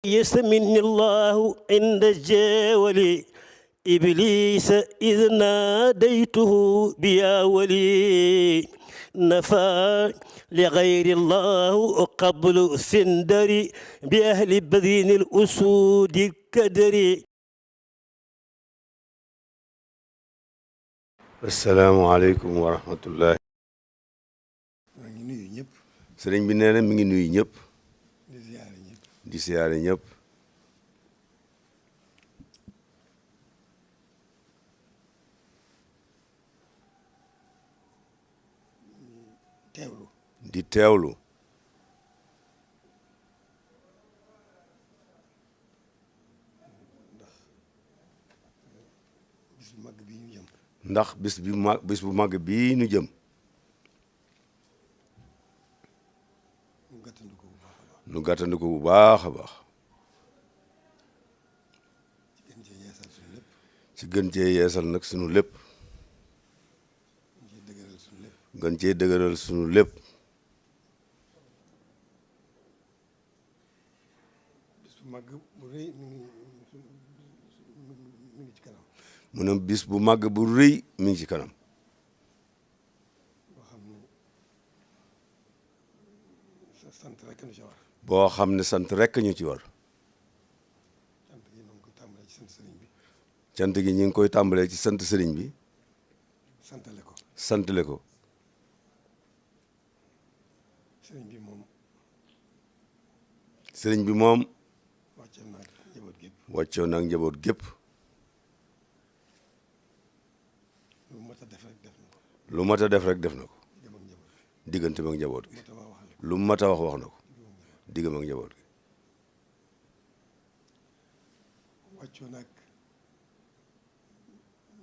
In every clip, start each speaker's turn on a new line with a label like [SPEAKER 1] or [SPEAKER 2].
[SPEAKER 1] يسمني الله عند الجاول إبليس إذ ناديته بيا ولي نفى لغير الله قبل سندري بأهل بذين الأسود الكدري.
[SPEAKER 2] السلام عليكم ورحمة الله. sëriñ bi nee na mi ngi nuyu ñëpp di siyaare ñëpp di teewlu ndax bis bu mag bii ñu jëm nu gàttandu ko bu baax a baax ci gën cee yeesal nag sunu lépp gën cee dëgëral sunu lépp mu ne bis bu màgg bu rëy mi ngi ci kanam boo xam ne sant rekk ñu ci war cant gi ñu ngi koy tàmbalee ci sant sëriñ bi santale ko sëriñ bi moom wàccoo naag njaboot gépp lu mat a def rek def na ko diggante mag njaboot gi lu mat a wax na ko diggam ak njaboot gi
[SPEAKER 3] wàccoo nag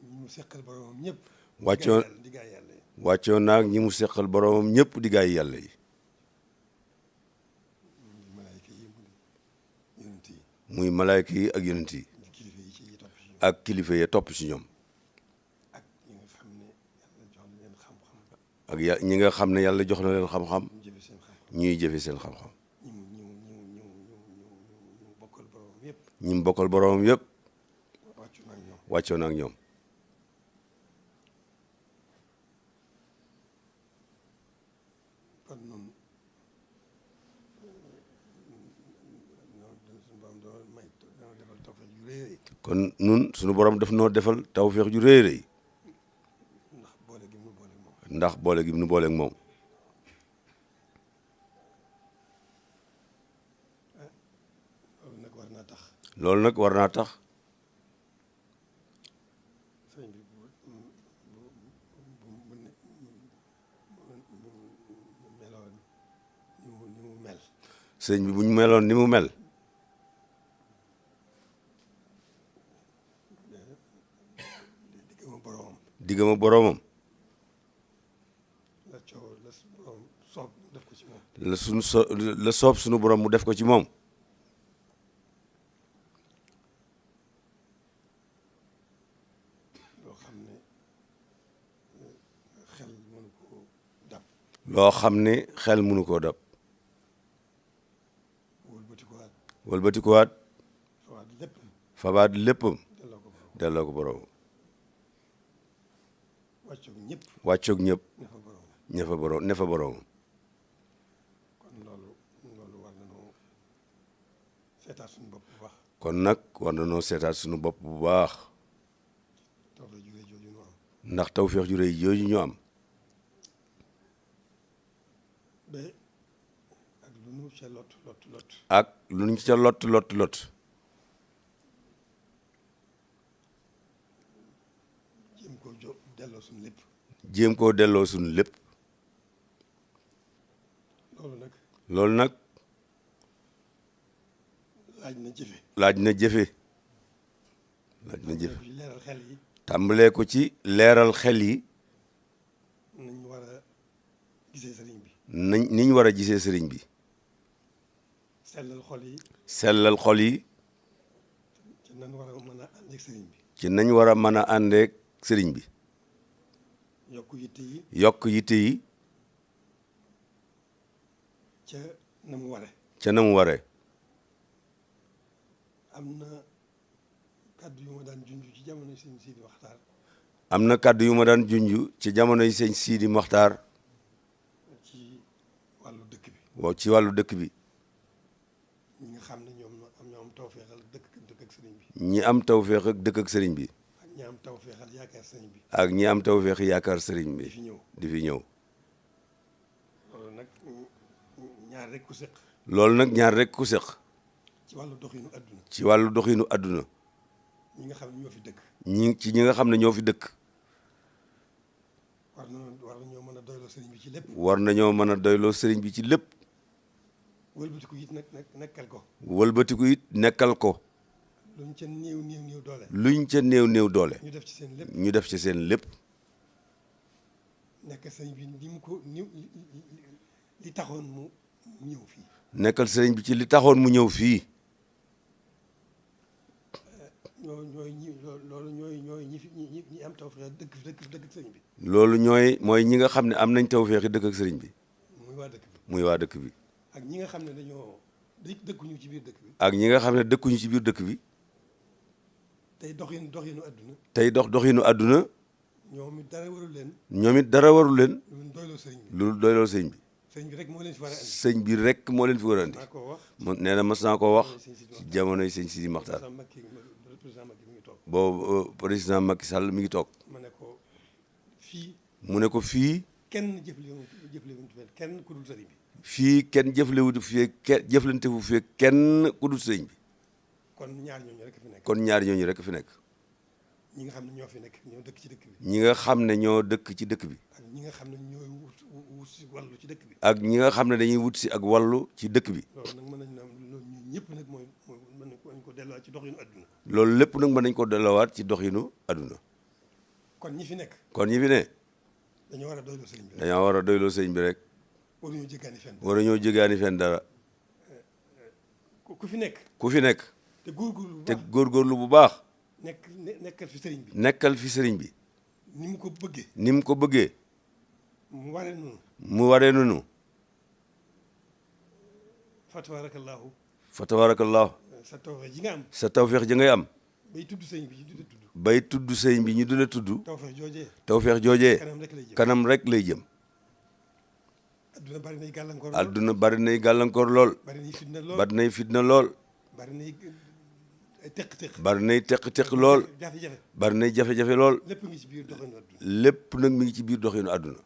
[SPEAKER 3] ñi mu seqal boromam ñëpp
[SPEAKER 2] wàccoo naag ñi mu seqal boromam ñëpp di gaay yàlla yi muy malaayka yi ak yonent yi ak kilifa yi topp ci ñoom ak ñi nga xam ne yàlla jox na leen xam-xam ñuy jëfe seen xam-xam ñi mu bokkal boromam yëpp wàccoo na ak ñoom kon nun suñu borom daf noo defal tawfeex ju rëy rëy ndax boole gi nu booleeg moom loolu nag war naa tax sëñ bi bu ñu meloon ni mu mel diggam ak boroomam la soob sunu borom mu def ko ci moom loo xam ne xel mënu koo dab wëlbatikuwaat fabaat léppam delloo ko borom wàccoog ñëpp ne fa borom kon nag war na noo seetaat suñu bopp bu baax ndax tawfeex ju rëy jooju ñu am ak lu ñu ca lot jéem koo delloo suñu lépp loolu nag laaj na jëfe tàmbalee ko ci leeral xel yi niñ war a gisee sëriñ bi sellal xol yi ci nañ war a mën a àndeek sëriñ bi yokk yitte yi ca na mu ware
[SPEAKER 3] am na kàddu yu ma daan junj ci jamonoy sëñ Sidi Maxtaar.
[SPEAKER 2] am na kàddu yu ma daan junj ci jamonoy sëñ Sidi Maxtaar.
[SPEAKER 3] ci wàllu dëkk bi.
[SPEAKER 2] waaw ci wàllu dëkk bi.
[SPEAKER 3] ñi nga xam ne ñoom am tawféexal dëkk ak sëriñ bi.
[SPEAKER 2] ñi am tawféex ak dëkk ak sëriñ bi.
[SPEAKER 3] ak ñi am tawféexal yaakaar sëriñ bi.
[SPEAKER 2] ak ñi am tawféex yaakaar sëriñ bi.
[SPEAKER 3] di fi ñëw
[SPEAKER 2] di fi ñëw.
[SPEAKER 3] loolu nag ñaar rek ku seq.
[SPEAKER 2] loolu nag ñaar rek ku seq.
[SPEAKER 3] ci wàllu doxinu adduna.
[SPEAKER 2] ci wàllu doxinu adduna.
[SPEAKER 3] ñi nga xam ne ñoo fi dëkk.
[SPEAKER 2] ñi nga xam ne ñoo fi dëkk.
[SPEAKER 3] war nañoo mën a doyloo sëriñ bi ci lépp.
[SPEAKER 2] war nañoo mën a doyloo sëriñ bi ci lépp.
[SPEAKER 3] wëlbatiku it nag nekkal ko.
[SPEAKER 2] wëlbatiku it nekkal ko.
[SPEAKER 3] luñ ca néew doole.
[SPEAKER 2] luñ ca néew doole.
[SPEAKER 3] ñu def ci seen lépp.
[SPEAKER 2] ñu def ci seen lépp.
[SPEAKER 3] nekkal sëriñ bi li taxoon mu ñëw fii.
[SPEAKER 2] nekkal sëriñ bi ci li taxoon mu ñëw fii.
[SPEAKER 3] loolu ñi am tawfeex dëkk sëriñ bi.
[SPEAKER 2] loolu mooy ñi nga xam ne am nañ tawfeexi dëkk ak sëriñ bi. muy waa dëkk bi.
[SPEAKER 3] ak ñi nga xam ne dëkkuñu ci biir dëkk bi.
[SPEAKER 2] ak ñi nga xam ne dëkkuñu ci biir dëkk bi.
[SPEAKER 3] tey doxinu àdduna.
[SPEAKER 2] tey doxinu àdduna.
[SPEAKER 3] ñoom it dara warul leen.
[SPEAKER 2] ñoom it dara warul leen.
[SPEAKER 3] lu doyloo sëriñ bi.
[SPEAKER 2] lu doyloo sëriñ bi.
[SPEAKER 3] sëriñ bi rek moo leen fi war a andi.
[SPEAKER 2] sëriñ bi rek moo leen fi war a andi. nee na mas naa koo wax ci jamonoy sëñ Sidi Maxtaar. boobu président Macky Sall mi ngi toog. mu ne ko fii.
[SPEAKER 3] kenn jëflewuñu kenn ku dul sëriñ bi.
[SPEAKER 2] fii kenn jëflante fu fii kenn ku dul sëriñ bi.
[SPEAKER 3] kon ñaar ñooñu rek fi nekk.
[SPEAKER 2] kon ñaar ñooñu rek fi nekk.
[SPEAKER 3] ñi nga xam ne ñoo fi nekk ñoo dëkk ci dëkk bi.
[SPEAKER 2] ñi nga xam ne ñoo dëkk ci dëkk bi.
[SPEAKER 3] ak ñi nga xam ne ñooy wut si wàllu ci dëkk bi.
[SPEAKER 2] ak ñi nga xam ne dañuy wut si ak wàllu ci dëkk bi.
[SPEAKER 3] loolu nag mën nañu am loolu ñun ñëpp nag mooy mën nañu ko delluwaat ci doxinu adduna.
[SPEAKER 2] loolu lépp nag mën nañu ko delluwaat ci doxinu adduna.
[SPEAKER 3] kon ñi fi nekk.
[SPEAKER 2] kon ñi fi ne.
[SPEAKER 3] dañoo war a doyloo sëriñ bi rek.
[SPEAKER 2] dañoo war a doyloo sëriñ bi rek.
[SPEAKER 3] waruñoo jéggaani fenn.
[SPEAKER 2] waruñoo jéggaani fenn dara.
[SPEAKER 3] ku fi nekk.
[SPEAKER 2] ku fi nekk.
[SPEAKER 3] te
[SPEAKER 2] góorgóorlu bu baax.
[SPEAKER 3] nekkal fi sëriñ bi.
[SPEAKER 2] nekkal fi sëriñ bi.
[SPEAKER 3] ni mu ko bëggee.
[SPEAKER 2] ni mu ko bëggee.
[SPEAKER 3] mu waree noonu.
[SPEAKER 2] mu waree noonu.
[SPEAKER 3] fa tabaarakallaahu.
[SPEAKER 2] fa tabaarakallaahu.
[SPEAKER 3] sa tawfeex ji nga am.
[SPEAKER 2] sa tawfeex ji ngay am.
[SPEAKER 3] bay tudd sëriñ bi ñu dula tudd.
[SPEAKER 2] bay tudd sëriñ bi ñu dula tudd.
[SPEAKER 3] tawfeex joojee.
[SPEAKER 2] tawfeex joojee.
[SPEAKER 3] kanam rek lay jëm.
[SPEAKER 2] kanam rek lay jëm.
[SPEAKER 3] adduna bari nay gàllankoor lool.
[SPEAKER 2] adduna bari nay gàllankoor lool.
[SPEAKER 3] bari nay fitna lool.
[SPEAKER 2] bari nay fitna lool.
[SPEAKER 3] bari nay teq-teq.
[SPEAKER 2] bari nay teq-teq lool.
[SPEAKER 3] jafe-jafe.
[SPEAKER 2] bari nay jafe-jafe lool.
[SPEAKER 3] lépp ngi ci biir doxinu adduna.
[SPEAKER 2] lépp nag mi ngi ci biir doxinu adduna.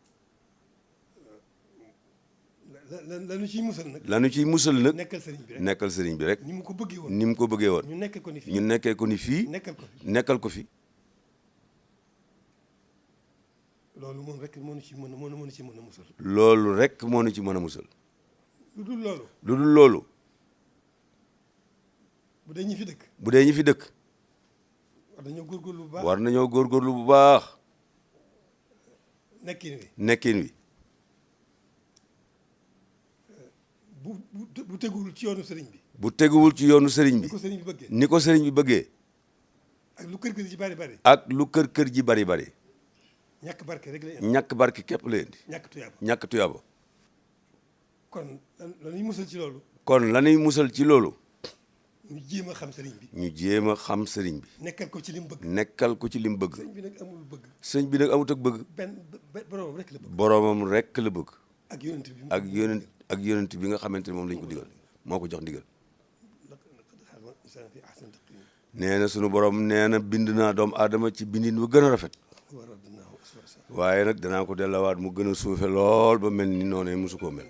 [SPEAKER 3] lanu ciy musal nag.
[SPEAKER 2] lanu ciy musal nag.
[SPEAKER 3] nekkal sëriñ bi rek.
[SPEAKER 2] nekkal sëriñ bi rek.
[SPEAKER 3] ni mu ko bëggee woon.
[SPEAKER 2] ni mu ko bëggee woon.
[SPEAKER 3] ñu nekkee ko ni fii.
[SPEAKER 2] ñu nekkee ko ni fii.
[SPEAKER 3] nekkal ko fi.
[SPEAKER 2] nekkal ko fi.
[SPEAKER 3] loolu moom rek moo ñu ci mën a musal.
[SPEAKER 2] loolu rek moo ñu ci mën a musal.
[SPEAKER 3] lu dul loolu.
[SPEAKER 2] lu dul loolu.
[SPEAKER 3] bu dee ñi fi dëkk.
[SPEAKER 2] bu dee ñi fi dëkk.
[SPEAKER 3] war nañoo góorgóorlu bu baax.
[SPEAKER 2] war nañoo góorgóorlu bu baax.
[SPEAKER 3] nekkin wi. bu teguwul ci yoonu sëriñ bi.
[SPEAKER 2] bu teguwul ci yoonu sëriñ bi.
[SPEAKER 3] ni ko sëriñ bi bëggee.
[SPEAKER 2] ni ko sëriñ bi bëggee.
[SPEAKER 3] ak lu kër ji bari bari.
[SPEAKER 2] ak lu kër ji bari bari.
[SPEAKER 3] ñàkk barke rek lay indi.
[SPEAKER 2] ñàkk barke képp lay indi.
[SPEAKER 3] ñàkk tuyaaba.
[SPEAKER 2] kon
[SPEAKER 3] lañuy musal ci loolu.
[SPEAKER 2] kon lañuy musal ci loolu.
[SPEAKER 3] ñu jéem a xam sëriñ bi.
[SPEAKER 2] ñu jéem a xam sëriñ bi.
[SPEAKER 3] nekkal ko ci lim bëgg.
[SPEAKER 2] nekkal ko ci lim bëgg.
[SPEAKER 3] sëriñ bi nag amul bëgg.
[SPEAKER 2] sëriñ bi nag amut ak bëgg.
[SPEAKER 3] boromam rek la bëgg.
[SPEAKER 2] boromam rek la bëgg.
[SPEAKER 3] ak
[SPEAKER 2] yonent bi nga xamante ne moom lañ ko digal moo ko jox ndigal. nee na sunu borom nee na bind naa doomu aadama ci bindin bu gën a rafet. waaye nag danaa ko dellawaat mu gën a suufe lool ba mel ni noonu mosu koo mel.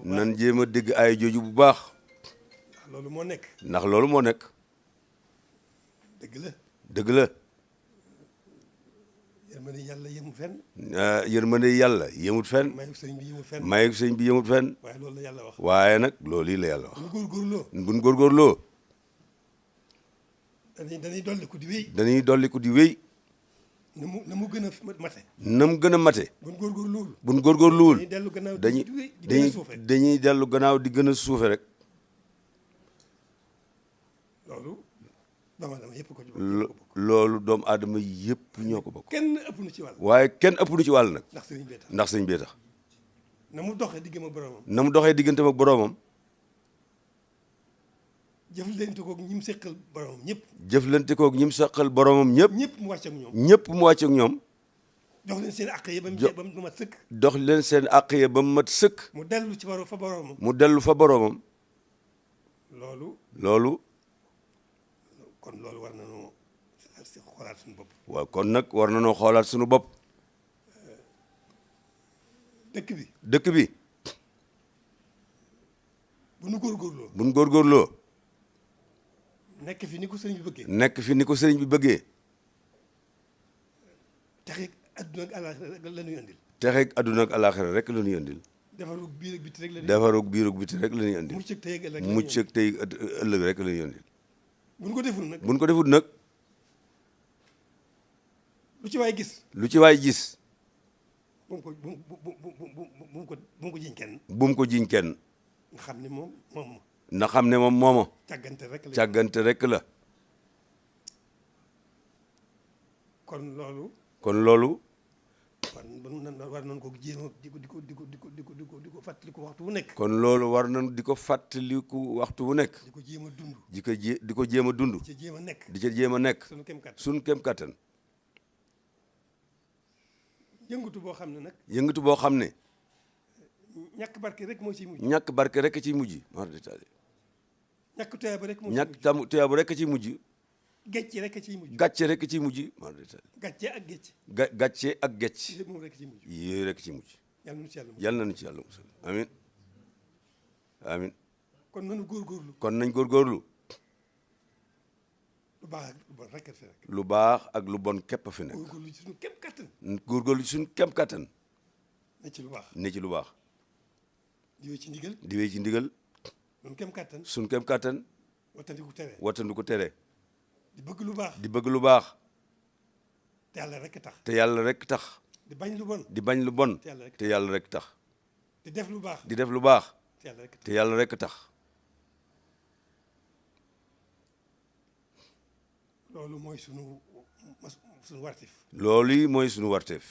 [SPEAKER 2] nan jéem a dégg ay jooju bu baax.
[SPEAKER 3] loolu moo nekk.
[SPEAKER 2] ndax loolu moo nekk. dëgg la.
[SPEAKER 3] yërmande yàlla yemut fenn.
[SPEAKER 2] yërmande yàlla yemut fenn. mayu sëñ bi yemut fenn.
[SPEAKER 3] waaye loolu la yàlla wax.
[SPEAKER 2] waaye nag loolu yi la yàlla wax.
[SPEAKER 3] buñ góorgóorloo. dañuy dolliku di wéy.
[SPEAKER 2] dañuy dolliku di wéy.
[SPEAKER 3] na mu gën a mate.
[SPEAKER 2] na mu gën a mate. buñ góorgóorluwul. dañuy dellu gannaaw di gën a suufe rek. loolu doomu aadama yëpp ñoo ko bokk.
[SPEAKER 3] kenn ëpp nu ci wàll.
[SPEAKER 2] waaye kenn ëpp nu ci wàll nag.
[SPEAKER 3] ndax sëriñ bee tax.
[SPEAKER 2] na mu doxee diggante ak boroomam.
[SPEAKER 3] jëflante koog ñi mu seqal boromam ñëpp.
[SPEAKER 2] jëflante koog ñi mu seqal boromam ñëpp.
[SPEAKER 3] ñëpp mu wàcc ak ñoom.
[SPEAKER 2] ñëpp mu wàcc ak ñoom.
[SPEAKER 3] jox leen seen àq yi ba mu mat sëkk.
[SPEAKER 2] dox leen seen àq ya ba mu mat sëkk.
[SPEAKER 3] mu dellu ci fa boromam.
[SPEAKER 2] mu dellu fa boromam.
[SPEAKER 3] loolu. kon loolu war nañoo xoolaat suñu bopp.
[SPEAKER 2] waaw kon nag war nañoo xoolaat suñu bopp. dëkk bi.
[SPEAKER 3] bu nu góorgóorloo.
[SPEAKER 2] bu nu góorgóorloo.
[SPEAKER 3] nekk fi ni ko sëriñ bi bëggee.
[SPEAKER 2] nekk fi ni ko sëriñ bi bëggee.
[SPEAKER 3] texeeg adduna ak alaaxira rek la ñuy andil.
[SPEAKER 2] texeeg adduna ak alaaxira rek la ñuy andil.
[SPEAKER 3] defarug biir ak biti rek la ñuy.
[SPEAKER 2] defarug biir ak biti rek la ñuy andil.
[SPEAKER 3] mucc ak tey ëllëg
[SPEAKER 2] mucc ak tey ëllëg rek la ñuy andil.
[SPEAKER 3] buñ ko deful nag.
[SPEAKER 2] buñ ko deful nag.
[SPEAKER 3] lu ci waay gis.
[SPEAKER 2] lu ci waay gis.
[SPEAKER 3] bu mu ko jiñ kenn.
[SPEAKER 2] bu mu ko jiñ kenn.
[SPEAKER 3] nga xam ne moom
[SPEAKER 2] na xam ne moom mooma.
[SPEAKER 3] càggante rek la
[SPEAKER 2] càggante rek la.
[SPEAKER 3] kon loolu.
[SPEAKER 2] war nañ
[SPEAKER 3] ko jéem a di ko fàttaliku waxtu wu nekk.
[SPEAKER 2] kon loolu war nañ di ko fàttaliku waxtu wu nekk.
[SPEAKER 3] di ko jéem a dund.
[SPEAKER 2] di ko jéem a dund.
[SPEAKER 3] di ca jéem a nekk.
[SPEAKER 2] di ca jéem a nekk.
[SPEAKER 3] suñu kem kattan.
[SPEAKER 2] yëngatu
[SPEAKER 3] boo xam ne nag.
[SPEAKER 2] yëngatu boo xam ne.
[SPEAKER 3] ñàkk barke rek moo ciy mujj.
[SPEAKER 2] ñàkk barke rek ciy mujj.
[SPEAKER 3] ñàkk tuyaaba rek moo ciy mujj.
[SPEAKER 2] ñàkk tuyaaba rek ciy mujj.
[SPEAKER 3] gàcce rek ciy mujj.
[SPEAKER 2] gàcce rek ciy mujj.
[SPEAKER 3] gàcce ak gàcce.
[SPEAKER 2] gàcce ak gàcce.
[SPEAKER 3] moom rek ciy mujj.
[SPEAKER 2] yooyu rek ciy mujj.
[SPEAKER 3] yàlla nañu ci yàlla
[SPEAKER 2] musal amiin amiin.
[SPEAKER 3] kon nañu góorgóorlu.
[SPEAKER 2] kon nañ góorgóorlu.
[SPEAKER 3] lu baax ak lu bon rek fi nekk.
[SPEAKER 2] lu baax ak lu bon képp fi nekk.
[SPEAKER 3] góorgóorlu ci suñu kem kattan.
[SPEAKER 2] góorgóorlu ci suñu kem kattan.
[SPEAKER 3] ne ci lu baax.
[SPEAKER 2] ne ci lu baax.
[SPEAKER 3] di wéy ci ndigal.
[SPEAKER 2] di wéy ci ndigal.
[SPEAKER 3] suñu kem kattan.
[SPEAKER 2] suñu kem kattan.
[SPEAKER 3] wattandiku tere.
[SPEAKER 2] wattandiku tere.
[SPEAKER 3] di bëgg lu baax.
[SPEAKER 2] di bëgg lu baax.
[SPEAKER 3] te yàlla rek tax.
[SPEAKER 2] te yàlla rek tax.
[SPEAKER 3] di bañ lu bon.
[SPEAKER 2] di bañ lu bon. te yàlla rek tax.
[SPEAKER 3] di def lu baax.
[SPEAKER 2] di def lu baax.
[SPEAKER 3] te
[SPEAKER 2] yàlla rek tax.
[SPEAKER 3] loolu mooy sunu wartif.
[SPEAKER 2] loolu yi mooy sunu warteef.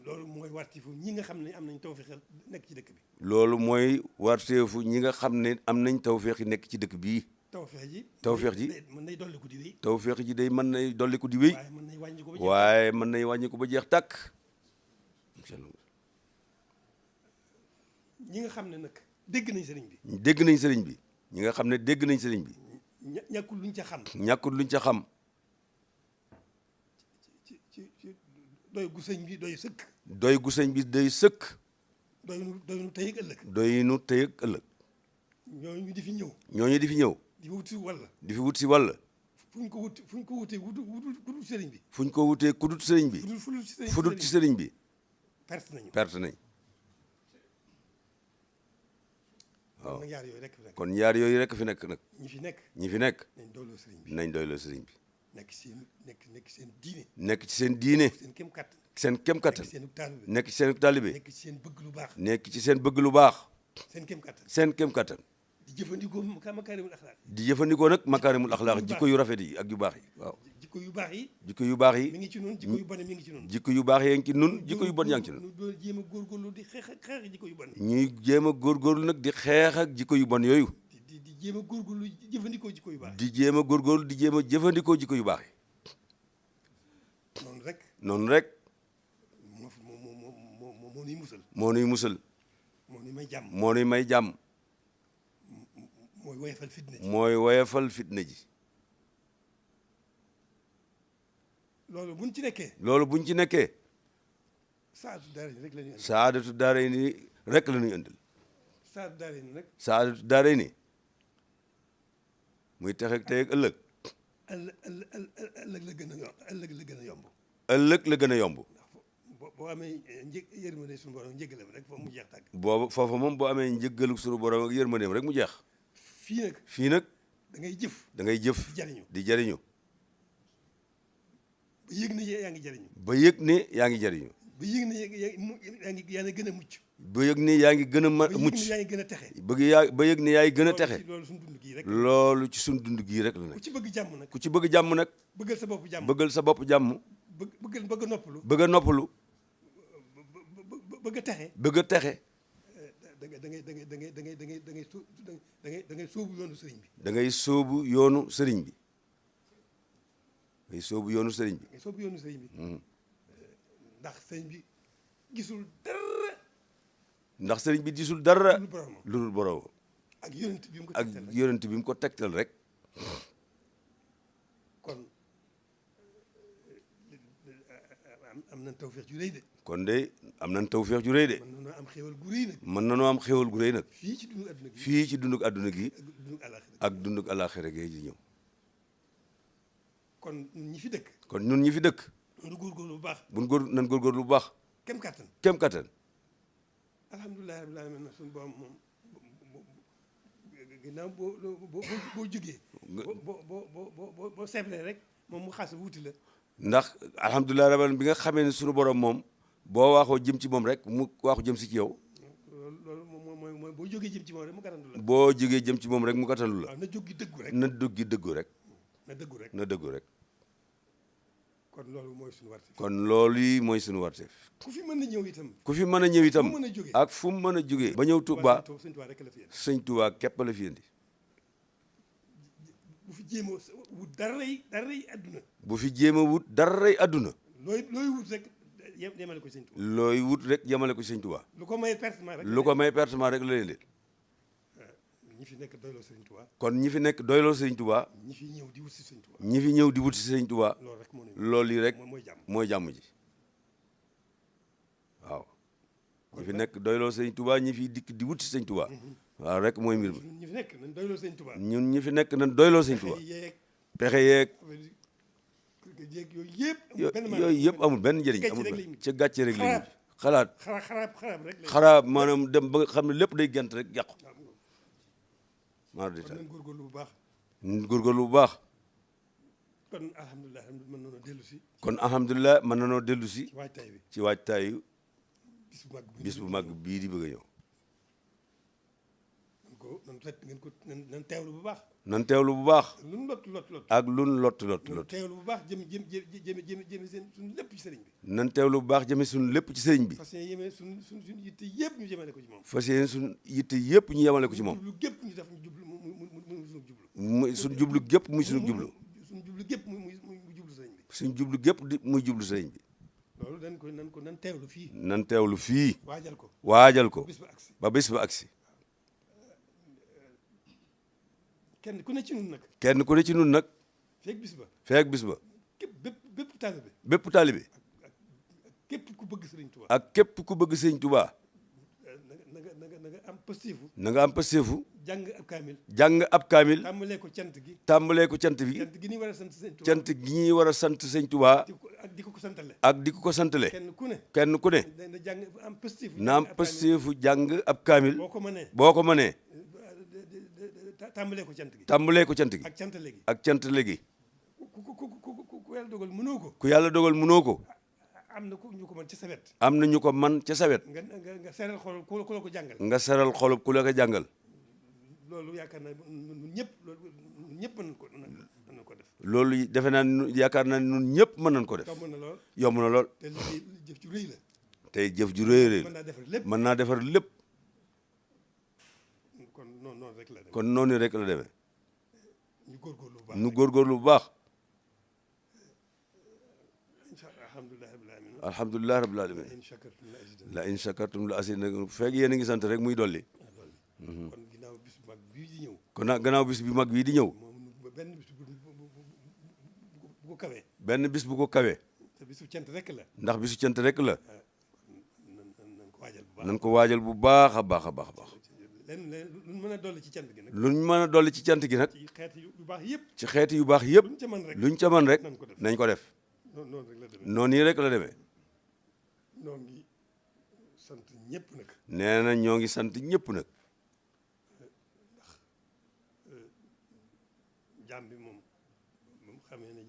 [SPEAKER 3] loolu mooy warteefu ñi nga xam ne am nañ tawfeex nekk ci dëkk bi.
[SPEAKER 2] loolu mooy warteefu ñi nga xam ne am nañ tawfeex yi nekk ci dëkk bii. tawfeex ji
[SPEAKER 3] mën nay dolliku di wéy.
[SPEAKER 2] tawfeex ji day mën nay dolliku di wéy.
[SPEAKER 3] waaye mën nay wàññi ko ba jeex.
[SPEAKER 2] waaye mën nay wàññi ko ba jeex tàkk.
[SPEAKER 3] ñi nga xam ne nag dégg nañ sëriñ bi.
[SPEAKER 2] dégg nañ sëriñ bi. ñi nga xam ne dégg nañ sëriñ bi.
[SPEAKER 3] ñàkkul luñ ca xam.
[SPEAKER 2] ñàkkul luñ ca xam.
[SPEAKER 3] ci doy gu sëñ bi doy sëkk.
[SPEAKER 2] doy gu sëñ bi doy sëkk.
[SPEAKER 3] doy nu tey ak ëllëg.
[SPEAKER 2] doy nu tey ak ëllëg.
[SPEAKER 3] ñooñu di fi ñëw.
[SPEAKER 2] ñooñu di fi ñëw.
[SPEAKER 3] di wut si wàll.
[SPEAKER 2] di fi wut si wàll.
[SPEAKER 3] fuñ ko wutee kudut sëriñ bi.
[SPEAKER 2] fuñ ko wutee kudut sëriñ bi. fudut ci sëriñ bi. perte nañ. waaw kon ñaar yooyu rek fi nekk nag. ñi fi nekk. nañ doyloo sëriñ bi.
[SPEAKER 3] nekk ci seen diine.
[SPEAKER 2] nekk ci seen diine. seen kem kattan. nekk ci seen taalibe.
[SPEAKER 3] nekk ci seen bëgg lu baax.
[SPEAKER 2] nekk ci seen bëgg lu baax.
[SPEAKER 3] seen kem kattan.
[SPEAKER 2] di jëfandikoo makaarimul axlaaq. di jëfandikoo nag makaarimul axlaaq jikko yu rafet yi ak yu baax yi waaw.
[SPEAKER 3] jikko yu baax yi.
[SPEAKER 2] jikko yu baax yi.
[SPEAKER 3] mi ngi ci nun jikko yu bon mi ngi ci nun.
[SPEAKER 2] jikko yu baax yaa ngi ci nun jikko yu bon yaa ngi ci nun.
[SPEAKER 3] ñu jéem a góorgóorlu di xeex ak jikko yu bon.
[SPEAKER 2] ñuy jéem a góorgóorlu nag di xeex ak jikko yu bon yooyu.
[SPEAKER 3] di jéem a góorgóorlu jëfandikoo jikko yu baax.
[SPEAKER 2] di jéem a góorgóorlu di jéem a jëfandikoo jikko yu baax yi. noonu rek.
[SPEAKER 3] moo nuy musal.
[SPEAKER 2] moo nuy musal.
[SPEAKER 3] moo nuy may jàmm.
[SPEAKER 2] moo nuy may jàmm.
[SPEAKER 3] mooy woyefal fitna ji.
[SPEAKER 2] mooy woyefal fitna ji.
[SPEAKER 3] loolu buñ ci nekkee.
[SPEAKER 2] loolu buñ ci nekkee.
[SPEAKER 3] saadatu daarayni rek la ñuy andil.
[SPEAKER 2] saadatu daarayni rek la ñuy andil.
[SPEAKER 3] saadatu daarayni nag.
[SPEAKER 2] saadatu daarayni muy texe ak tey ak ëllëg.
[SPEAKER 3] ëllëg la gën a yomb.
[SPEAKER 2] ëllëg la gën a yomb.
[SPEAKER 3] boo amee yërmande suñu borom njëggalam rek foofu mu jeex tàgg.
[SPEAKER 2] boobu foofu moom boo amee njëggalu suñu borom ak yërmandeem rek mu jeex. fii nag
[SPEAKER 3] da ngay jëf.
[SPEAKER 2] da ngay jëf di jariñu.
[SPEAKER 3] ba yëg ne yaa ngi jariñu.
[SPEAKER 2] ba yëg ne yaa ngi jariñu.
[SPEAKER 3] ba yëg ne yaa ngi gën a mucc.
[SPEAKER 2] ba yëg ne yaa ngi gën a mucc.
[SPEAKER 3] ba yëg ne yaa ngi gën a texe.
[SPEAKER 2] ba yëg ne yaa ngi gën a texe.
[SPEAKER 3] loolu suñu dund gii rek.
[SPEAKER 2] loolu ci suñu dund gii rek la nag.
[SPEAKER 3] ku ci bëgg jàmm nag.
[SPEAKER 2] ku ci bëgg jàmm nag.
[SPEAKER 3] bëggal sa bopp jàmm.
[SPEAKER 2] bëggal sa bopp jàmm.
[SPEAKER 3] bëgg a noppalu.
[SPEAKER 2] bëgg a noppalu.
[SPEAKER 3] bëgg a texe.
[SPEAKER 2] bëgg a texe.
[SPEAKER 3] da ngay sóobu yoonu sëriñ bi.
[SPEAKER 2] da ngay sóobu yoonu sëriñ bi. ngay sóobu yoonu sëriñ bi.
[SPEAKER 3] ngay sóobu yoonu sëriñ bi. ndax sëriñ bi gisul dara.
[SPEAKER 2] ndax sëriñ bi gisul dara.
[SPEAKER 3] lu
[SPEAKER 2] dul borom.
[SPEAKER 3] ak yonent bi mu ko
[SPEAKER 2] ak
[SPEAKER 3] tegtal rek.
[SPEAKER 2] yonent bi mu ko tegtal rek.
[SPEAKER 3] kon am nañ tawfeex ju rëy de.
[SPEAKER 2] kon de am nañ tawfeex ju rëy de.
[SPEAKER 3] mën nañoo am xéwal gu rëy nag.
[SPEAKER 2] mën nañoo am xéwal gu rëy nag.
[SPEAKER 3] fii ci dundu adduna gi.
[SPEAKER 2] fii ci dunduk adduna gi.
[SPEAKER 3] ak dundu àllaaxira.
[SPEAKER 2] ak dunduk alaxira gi di ñëw.
[SPEAKER 3] kon ñun ñi fi dëkk.
[SPEAKER 2] kon ñun ñi fi dëkk.
[SPEAKER 3] nu góorgóorlu bu baax.
[SPEAKER 2] nan góorgóorlu bu baax.
[SPEAKER 3] kem kattan.
[SPEAKER 2] kem kattan.
[SPEAKER 3] alhamdulilah rabbil alamin suñu borom moom ginnaaw boo jógee. boo seetlee rek moom mu xas wuti la.
[SPEAKER 2] ndax alhamdulilah rabbil bi nga xamee ne sunu borom moom boo waaxoo jëm ci moom rek mu waaxu jëm si ci yow.
[SPEAKER 3] loolu mooy boo jógee jëm ci moom rek mu gàttandu la.
[SPEAKER 2] boo jógee jëm ci moom rek mu gàttandu la.
[SPEAKER 3] waaw na jóg gi dëggu rek.
[SPEAKER 2] na jóg gi dëggu rek.
[SPEAKER 3] na dëggu rek.
[SPEAKER 2] na dëggu rek.
[SPEAKER 3] kon loolu mooy suñu warteef.
[SPEAKER 2] kon loolu yi mooy sunu warteef.
[SPEAKER 3] ku fi mën a ñëw itam.
[SPEAKER 2] ku fi mën a ñëw itam.
[SPEAKER 3] fu mu mën a jógee.
[SPEAKER 2] ak fu mu mën a jógee. ba ñëw Touba
[SPEAKER 3] Sëñ Tuubaa rek la fi indi.
[SPEAKER 2] sëñ Touba képp la fi indi.
[SPEAKER 3] bu fi jéem a wut daray adduna.
[SPEAKER 2] bu fi jéem a wut daray adduna.
[SPEAKER 3] looy wut rek yemale ko Sëñ Tuubaa.
[SPEAKER 2] looy wut rek yemale ko sëñ Touba.
[SPEAKER 3] lu ko may pertement rek.
[SPEAKER 2] lu ko may pertement rek la leen.
[SPEAKER 3] ñi fi nekk doyloo Sëñ Tuubaa.
[SPEAKER 2] kon ñi fi nekk doyloo sëñ Touba.
[SPEAKER 3] ñi fi ñëw di wut si Sëñ Tuubaa.
[SPEAKER 2] ñi fi ñëw di wut si sëñ Touba.
[SPEAKER 3] loolu rek moo
[SPEAKER 2] loolu yi rek
[SPEAKER 3] mooy jàmm.
[SPEAKER 2] mooy jàmm ji. waaw ñi fi nekk doyloo sëñ Touba ñi fi dikk di wut si sëñ Touba. waaw rek mooy mbir mi.
[SPEAKER 3] ñi fi nekk nañ doyloo Sëñ Tuubaa.
[SPEAKER 2] ñun ñi fi nekk nañ doyloo sëñ Touba. pexe yeeg. yooyu yëpp amul benn njëriñ. amul benn ca gàcce rek la ñu. xalaat
[SPEAKER 3] xaraab rek.
[SPEAKER 2] xaraab maanaam dem ba nga xam ne lépp day gent rek yàqu. maa di
[SPEAKER 3] kon nañ góorgóorlu bu baax.
[SPEAKER 2] góorgóorlu bu baax.
[SPEAKER 3] kon alhamdulilah mën nañoo dellu si.
[SPEAKER 2] kon alhamdulilah mën nañoo dellu si.
[SPEAKER 3] ci waajtaay bi.
[SPEAKER 2] ci waajtaayu
[SPEAKER 3] bis bu mag
[SPEAKER 2] bii di bëgg a ñëw.
[SPEAKER 3] nan teewlu bu baax.
[SPEAKER 2] nan teewlu bu baax.
[SPEAKER 3] lun lot.
[SPEAKER 2] ak lun lot.
[SPEAKER 3] teewlu bu baax jëm seen suñu lépp ci sëriñ bi.
[SPEAKER 2] nan teewlu bu baax jëme suñu lépp ci sëriñ bi.
[SPEAKER 3] fas yéene yemee suñu yitte yëpp ñu jëmale ko ci moom.
[SPEAKER 2] fas yéene suñu yitte yëpp ñu yemale ko ci moom.
[SPEAKER 3] jublu gépp ñu def ñu jublu muy suñu jublu.
[SPEAKER 2] muy suñu jublu gépp muy suñu jublu.
[SPEAKER 3] suñu jublu gépp muy jublu sëriñ bi.
[SPEAKER 2] suñu jublu gépp di muy jublu sëriñ bi.
[SPEAKER 3] loolu nan teewlu fii.
[SPEAKER 2] nan teewlu fii.
[SPEAKER 3] waajal ko.
[SPEAKER 2] ba bés ba agsi.
[SPEAKER 3] kenn ku ne ci nun nag.
[SPEAKER 2] kenn ku ne ci nun nag.
[SPEAKER 3] feeg bis ba.
[SPEAKER 2] feeg bis ba.
[SPEAKER 3] bépp taalibe.
[SPEAKER 2] bépp taalibe.
[SPEAKER 3] ak képp ku bëgg sëriñ Tuubaa.
[SPEAKER 2] ak képp ku bëgg sëriñ Tuubaa.
[SPEAKER 3] na nga am pasteefu.
[SPEAKER 2] na nga am pasteefu.
[SPEAKER 3] jàng ab kaamil.
[SPEAKER 2] jàng ab kaamil.
[SPEAKER 3] tàmbalee ko cant gi.
[SPEAKER 2] tàmbalee ko cant bi.
[SPEAKER 3] cant gi ñuy war a sant sëriñ Tuubaa.
[SPEAKER 2] cant gi ñuy war a sant sëriñ Tuubaa.
[SPEAKER 3] ak di ko santale.
[SPEAKER 2] ak di ko santale. kenn ku ne.
[SPEAKER 3] na jàng am pasteefu.
[SPEAKER 2] na am pasteefu jàng ab kaamil.
[SPEAKER 3] boo ko mënee. tàmbalee ko cant gi.
[SPEAKER 2] tàmbalee ko cant gi.
[SPEAKER 3] ak cant léegi.
[SPEAKER 2] ak cant léegi.
[SPEAKER 3] ku yàlla dogal mënoo ko.
[SPEAKER 2] ku yàlla dogal mënoo ko.
[SPEAKER 3] am na ñu ko mën ca sa wet.
[SPEAKER 2] am na ñu ko man ca sa wet.
[SPEAKER 3] nga seral xol ku la ko jàngal.
[SPEAKER 2] nga seral xolub ku la ko jàngal.
[SPEAKER 3] loolu yaakaar naa ñun ñëpp mën nañ ko def.
[SPEAKER 2] loolu defe naa yaakaar naa ñun ñëpp mën nañ ko def.
[SPEAKER 3] yomb na lool.
[SPEAKER 2] yomb na lool.
[SPEAKER 3] te liggéey jëf ju rëy la.
[SPEAKER 2] tey jëf ju rëy rëy.
[SPEAKER 3] mën naa defar lépp.
[SPEAKER 2] mën naa defar lépp.
[SPEAKER 3] kon noonu rek la demee.
[SPEAKER 2] kon noonu rek la demee.
[SPEAKER 3] ñu góorgóorlu bu baax.
[SPEAKER 2] ñu góorgóorlu bu baax. alhamdulilah rabbil alamin. la in shakartum la azidannakum fekk yéen a ngi sant rek muy dolli.
[SPEAKER 3] kon ginnaaw bis bu mag bii di ñëw.
[SPEAKER 2] kon nag gannaaw bis bu mag bii di ñëw.
[SPEAKER 3] benn bis bu ko kawee.
[SPEAKER 2] benn bis bu ko kawee.
[SPEAKER 3] te bisu cant rek la.
[SPEAKER 2] ndax bisu cant rek la.
[SPEAKER 3] nan ko waajal bu baax.
[SPEAKER 2] nan ko waajal bu baax a baax.
[SPEAKER 3] lenn luñ mën a dolli ci cant gi nag.
[SPEAKER 2] luñ mën a dolli ci cant gi nag.
[SPEAKER 3] ci xeeti yu baax yëpp.
[SPEAKER 2] ci xeeti yu baax yëpp.
[SPEAKER 3] luñ ca mën rek
[SPEAKER 2] nañ ko def.
[SPEAKER 3] noonu rek la demee.
[SPEAKER 2] noonu yi rek la demee.
[SPEAKER 3] ñoo ngi sant ñëpp nag.
[SPEAKER 2] nee na ñoo ngi sant ñëpp nag.
[SPEAKER 3] ndax jaam bi moom xamee ne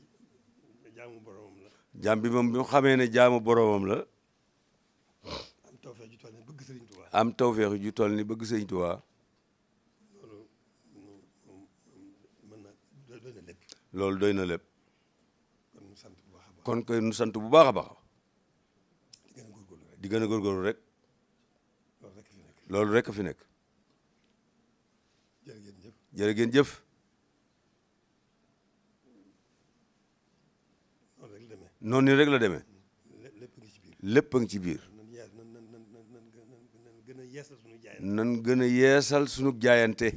[SPEAKER 3] jaamu boromam la.
[SPEAKER 2] jaam bi moom bi mu xamee ne jaamu boromam la.
[SPEAKER 3] am tawfeex ju toll ni bëgg Sëriñ Tuubaa.
[SPEAKER 2] am tawfeex ju toll ni bëgg Sëriñ Tuubaa.
[SPEAKER 3] loolu moom mën na doy na lépp.
[SPEAKER 2] loolu doy na lépp.
[SPEAKER 3] kon ñu sant bu baax a baax.
[SPEAKER 2] kon koy nu sant bu baax a baax.
[SPEAKER 3] di gën a góorgóorlu rek.
[SPEAKER 2] di gën a góorgóorlu rek. loolu rek a fi nekk.
[SPEAKER 3] jërë ngeen jëf.
[SPEAKER 2] jërë ngeen jëf. noonu rek la demee. lépp a ngi ci biir. nan gën a yeesal sunu jaayante.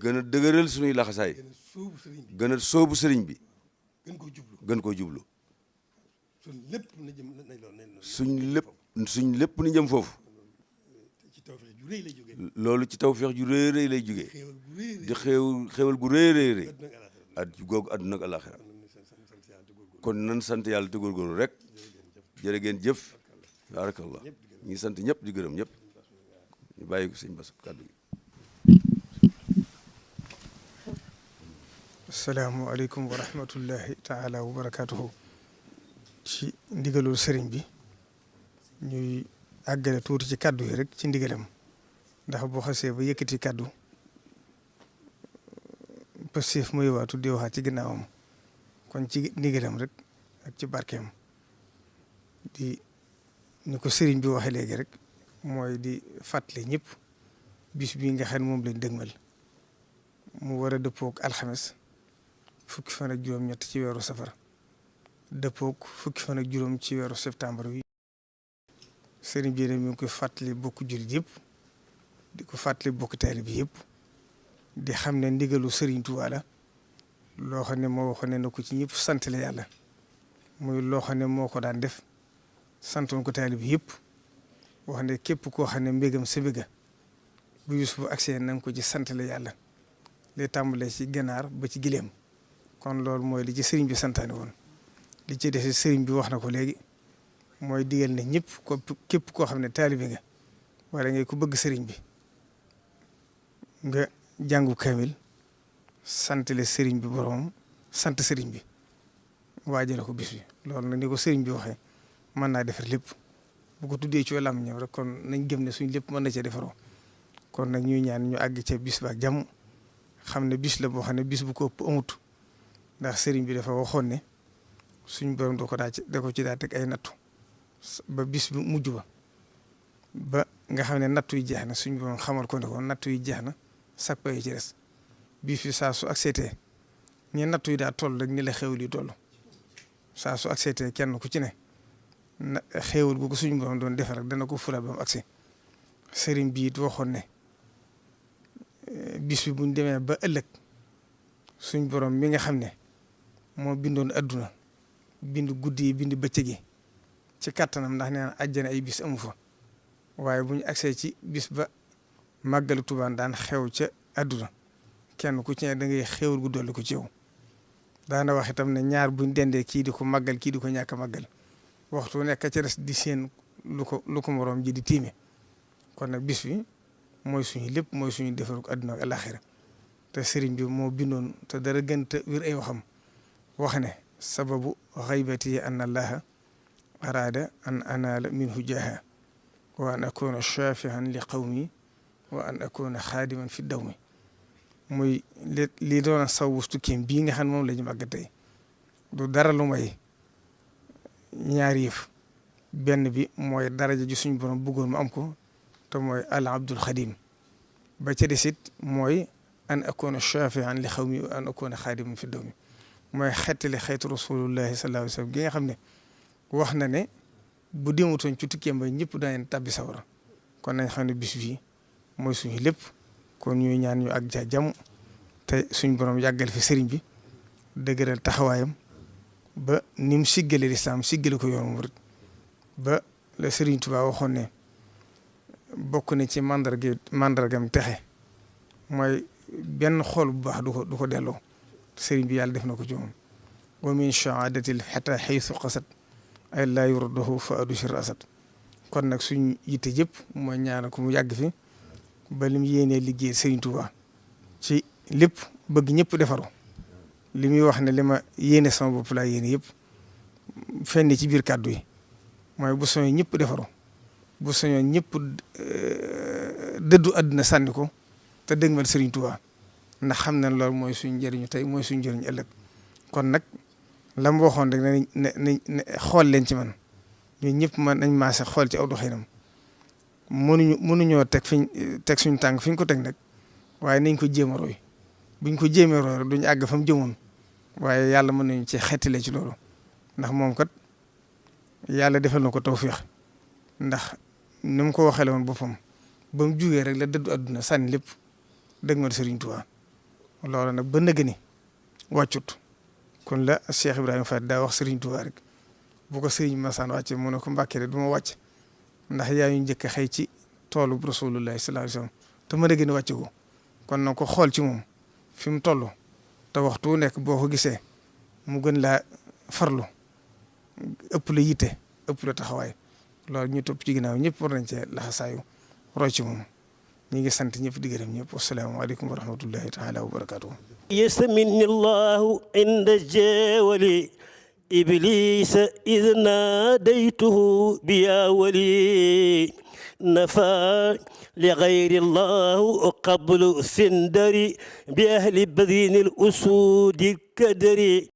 [SPEAKER 2] gën a dëgëral sunuy laxasaay. gën a sóobu sëriñ bi. gën koo jublu. suñ lépp ni jëm foofu. loolu ci tawfeex ju rëy rëy lay jógee. di xéewal gu rëy rëy rëy. at googu àdduna ak àllaaxira. kon nan sant yàlla te góorgóorlu rek. jërë ngeen jëf. baarakallah ñu ngi sant ñëpp di gërëm ñëpp. ñu bàyyi ko sëñ Bass kàddu gi.
[SPEAKER 4] asalaamualeykum wa rahmatullahi taala wa barakaatuhu. ci ndigalul sëriñ bi ñuy àggale tuuti ci kàddu yi rek ci ndigalam ndax boo xasee ba yëkkati kàddu passif muy waatu di waxaat ci ginnaawam kon ci ndigalam rek ak ci barkeem di ni ko sëriñ bi waxee léegi rek mooy di fàttali ñëpp bis bii nga xam ne moom lañ dëgmal mu war a dëppook alxames fukki fan ak juróom-ñett ci weeru safar dëppook fukki fan ak juróom ci weeru septembre wi sëriñ bi ne mi ngi koy fàttali bokk jullit yëpp di ko fàttali bokk taalibe bi yëpp di xam ne ndigalu sëriñ Tuubaa la loo xam ne moo waxoon ne na ko ci ñëpp sant la yàlla muy loo xam ne moo ko daan def santoon ko taalibe bi yëpp wax ne képp koo xam ne mbégam sa mbéga bu yus bu agsee na nga ko ci sant la yàlla li tàmbalee ci ganaar ba ci gileem kon loolu mooy li ci sëriñ bi santaane woon li ci des sëriñ bi wax na ko léegi mooy digal ne ñëpp ko képp koo xam ne taalibe nga wala ngay ku bëgg sëriñ bi nga jàngu kamil sant le sëriñ bi boroom sant sëriñ bi waajale ko bis bi loolu nag ni ko sëriñ bi waxee mën naa defar lépp bu ko tuddee ci wàllam ñëw rek kon nañ gëm ne suñ lépp mën na cee defaroo kon nag ñuy ñaan ñu àgg ca bis ba ak jàmm xam ne bis la boo xam ne bis bu ko ëpp amut ndax sëriñ bi dafa waxoon ne suñ borom da ko ci daa teg ay nattu ba bis bu mujj ba nga xam ne nattu yi jeex na suñ borom xamal ko ne ko nattu yi jeex na sak pay ci des bis bi saa su accepté ñi nattu yi daa toll rek ni la xewul yi toll saa su accepté kenn ku ci ne na xewul gu ko suñ borom doon defar rek dana ko fula ba mu agsi sëriñ bi it waxoon ne bis bi buñ demee ba ëllëg suñ borom mi nga xam ne moo bindoon adduna bind guddi yi bind bëccëg yi ci kattanam ndax nee na àjjana ay bis amu fa waaye bu ñu agsee ci bis ba màggalu Tuubaa daan xew ca adduna kenn ku ci ne da ngay xewul gu dolli ko ci yow daana wax itam ne ñaar buñ dendee kii di ko màggal kii di ko ñàkk a màggal waxtu nekk ca des di seen lu ko moroom ji di tiime kon nag bis bi mooy suñu lépp mooy suñu defaru ko adduna ak alaxira te sëriñ bi moo bindoon te dara gën te wér ay waxam wax ne sababu xaybati an allaha araada an anaala minhu jaaha wa an akuna shafihan li qawmi wa an akuna xaadiman fi dawmi muy lii doon saw wustu kéem bii nga xam ne moom la ñu màgg tey du dara lu may ñaari yëf benn bi mooy daraja ji suñu borom bëggoon mu am ko te mooy al abdul xadim ba ca desit mooy an akuna shafihan li xawmi wa an akuna xaadiman fi dawmi mooy xettali xeetu rasulullahi sallallahu alayhi wa sallam gi nga xam ne wax na ne bu demutoon ci tukkeem ba ñëpp daañu tabbi sawara kon nañ xam ne bis bii mooy suñu lépp kon ñuy ñaan ñu ak ja jàmm te suñ borom yàggal fi sëriñ bi dëgëral taxawaayam ba ni mu siggale lislaam siggale ko yoonu murit ba la sëriñ Tuubaa waxoon ne bokk na ci mandargam texe mooy benn xool bu baax du ko delloo sëriñ bi yàlla def na ko ci moom wa min shahaadatil xata xaysu qasat ay laa yurdahu fa adu shir asad kon nag suñ yitte yëpp mooy ñaana ko mu yàgg fi ba lim yéenee liggéey sëriñ Tuubaa ci lépp bëgg ñëpp defaru li muy wax ne li ma yéene sama bopp laa yéene yëpp fenn ci biir kàddu yi mooy bu soñoon ñëpp defaru bu soñoon ñëpp dëddu àdduna sànni ko te dëgmal sëriñ Tuubaa ndax xam ne loolu mooy suñ njëriñu tey mooy suñ njëriñu ëllëg kon nag la mu waxoon rek ne xool leen ci man ñun ñëpp man nañ maase xool ci aw doxinam mënuñoo teg teg suñu tànk fi ñu ko teg nag waaye nañ ko jéem a roy buñ ko jéemee roy rek duñu àgg fa mu jëmoon waaye yàlla mën nañu ci xettile ci loolu ndax moom kat yàlla defal na ko tawféex ndax ni mu ko waxee woon boppam ba mu jugee rek la dëddu àdduna sànni lépp dëgg ma Serigne Touba loolu nag ba nëgg ni wàccut kon la Cheikh Ibrahima Fall daa wax Serigne Touba rek bu ko Serigne Massane wàcce mu ne ko Mbàkke de du ma wàcc ndax yaa ñu njëkk a xëy ci toolu Rasulullahi sallallahu alayhi wasallam te ma nëgg ni wàcce ko kon na ko xool ci moom fi mu toll te waxtu wu nekk boo ko gisee mu gën laa farlu ëpp la yitte ëpp la taxawaay loolu ñu topp ci ginnaaw ñëpp war nañ cee laxasaayu roy ci moom ñi ngi sant ñëpp di gërëm ñëpp wasalaamaaleykum wa rahmatullahi taala wa barakatuh
[SPEAKER 1] يسمني الله عند الجاول إبليس إذ ناديته بيا ولي نفى لغير الله قبل سندري بأهل بذين الأسود الكدري